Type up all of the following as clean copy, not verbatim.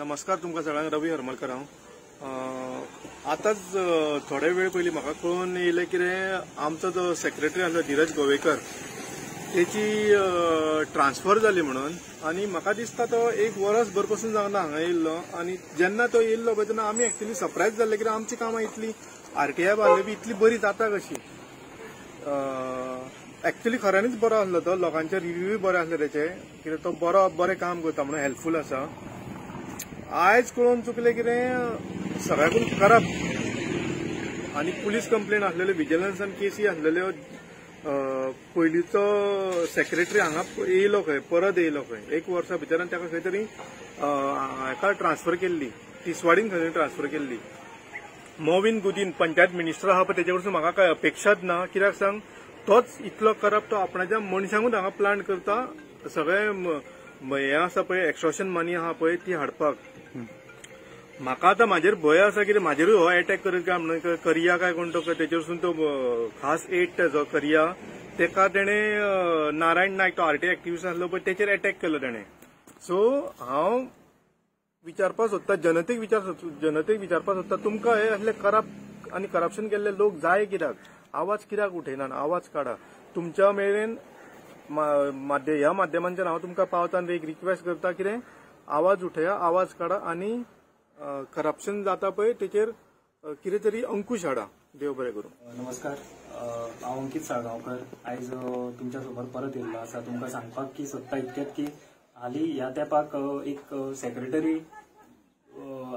नमस्कार तुमकां सगळ्यांक, रवी हरमलकर हांव. आतांच थोडे वेळ पयलीं म्हाका कळून येयलें कितें, आमचो जो सेक्रेटरी आसलो धीरज गोवेकर तेची ट्रान्सफर जाली म्हणून. आनी म्हाका दिसता तो एक वरस भर पसून जावना हांगा येयल्लो. आनी जेन्ना तो येयल्लो पळय तेन्ना आमी एक्चुअली सरप्रायज जाल्ले कित्याक आमची कामां इतली आरटीआय बारले बी इतली बरी जाता कशी. एक्चुअली खऱ्यांनीच बरो आसलो तो, लोकांचे रिव्यूय बरे आसले तेचे, कित्याक तो बरो बरें काम करता म्हणून हेल्पफूल आसा. आयज कळोवन चुकलें कितें, सगळ्याकून करप्ट आनी पुलीस कंप्लेन आसलेल्यो, विजिलन्सान केसी आसलेल्यो. पयलींचो सेक्रेटरी हांगा येयलो खंय, परत येयलो खंय एक वर्सा भितर, आनी ताका खंय तरी हाका ट्रान्सफर केल्ली, तिसवाडीन खंय तरी ट्रान्सफर केल्ली. मोविन गुदीन पंचायत मिनिस्टर आहा पळय, तेजे कडसून म्हाका कांय अपेक्षाच ना. कित्याक सांग, तोच इतलो करप्ट, तो आपणाच्या मनशांकूच हांगा प्लांट करता. सगळें हें आसा पळय, एक्स्ट्रोशन मनी आहा पळय ती हाडपाक. म्हाका आतां म्हाजेर भंय आसा कितें म्हाजेरूय हो एटॅक करीत काय म्हणून. करिया काय कोण तो तेचेरसून तो खास एट तेजो करिया, तेका तेणें नारायण नायक तो आरटीआय एक्टिविस्ट आसलो पळय तेचेर एटॅक केलो तेणें. सो हांव विचारपाक सोदता, जनतेक विचारपाक सोदता, तुमकां हे असले करप्ट आनी करप्शन केल्ले लोक जाय कित्याक? आवाज कित्याक उठयनात? आवाज काडा. तुमच्या मेरेन ह्या माध्यमांच्यान हांव तुमकां पावता आनी एक रिक्वेस्ट करता कितें, आवाज उठया, आवाज काडा आनी करप्शन जाता पळय तेचेर कितें तरी अंकुश हाडा. देव बरें करूं. नमस्कार, हांव अंकीत साळगांवकर आयज तुमच्या समोर परत येयल्लो आसा तुमकां सांगपाक की सोदता इतकेंच की हालीं ह्या तेंपाक एक सेक्रेटरी,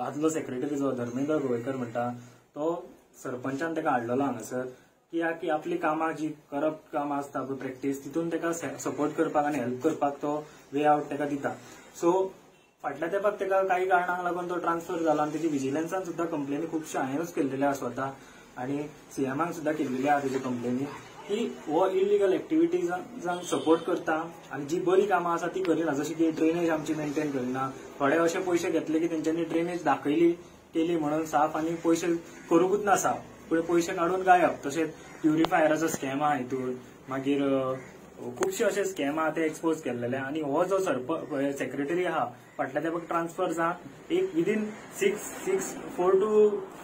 आदलो सेक्रेटरी जो धर्मेंद्र गोवेकर म्हणटा तो सरपंचान ताका हाडलेलो हांगासर की आपली कामां जी करप्ट कामां आसता पळय प्रॅक्टीस, तितून ताका सपोर्ट करपाक आनी हेल्प करपाक तो वे आवट ताका दिता. सो फाटल्या तेंपाक ताका काही कारणांक लागून तो ट्रान्सफर जाला आनी तेजी विजिलन्सान सुद्दां कंप्लेनी खुबश्यो हांवेंच केल्लेल्यो आसा स्वता आनी सीएमाक सुद्दां केल्लेली आसा तेजी कंप्लेनी की हो इलिगल एक्टिविटीजांक सपोर्ट करता आनी जी बरी कामां आसा ती करिना, जशी की ड्रेनेज आमची मेंटेन करिना. थोडे अशे पयशे घेतले की तेंच्यांनी ड्रेनेज दाखयली केली म्हणून साफ आनी पयशे करूंकूच ना साफ, पूण पयशे काडून गायब. तशेंच प्युरिफायराचो स्कॅम आहा हितून, मागीर खुबशे अशे स्कॅम आहा ते एक्सपोज केल्लेले. आनी हो जो सेक्रेटरी आहा फाटल्या तेंपाक ट्रान्सफर जा एक विदीन 4 to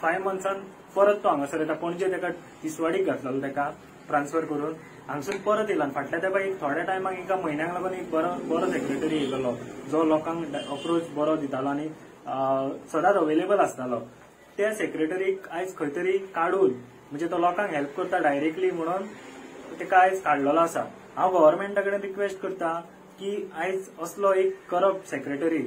5 मंथ्सान परत तो हांगासर येता. पणजे ताका तिसवाडीक घातलेलो, ताका ट्रान्सफर करून हांगसून परत येयला. फाटल्या तेंपाक एक थोड्या टायमाक एका म्हयन्याक लागून एक बरो सेक्रेटरी येयलेलो जो लोकांक अप्रोच बरो दितालो आनी सदांच अवेलेबल आसतालो. त्या सेक्रेटरीक आयज खंय तरी काडून, म्हणजे तो लोकांक हेल्प करता डायरेक्टली म्हणून ताका आयज काडलेलो आसा. हांव गव्हर्मेंटा कडेन रिक्वेस्ट करता की आयज असलो एक करप्ट सेक्रेटरी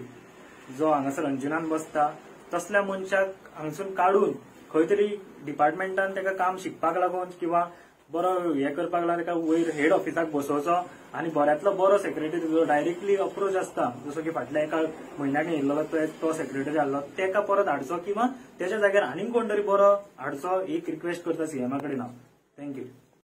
जो हांगासर अंजुनान बसता तसल्या मनशाक हांगसून काडून खंय तरी डिपार्टमेंटान ताका काम शिकपाक लागून किंवा बरो हे करपाक लागून ताका वयर हेड ऑफिसाक बसोवचो आनी बऱ्यांतलो बरो सेक्रेटरी जो डायरेक्टली अप्रोच आसता, जसो की फाटल्या एका म्हयन्याक येयल्लो तो सेक्रेटरी आहलो ताका परत हाडचो किंवा तेच्या जाग्यार आनीक कोण तरी बरो हाडचो, एक रिक्वेस्ट करता सीएमा कडेन हांव. Thank you.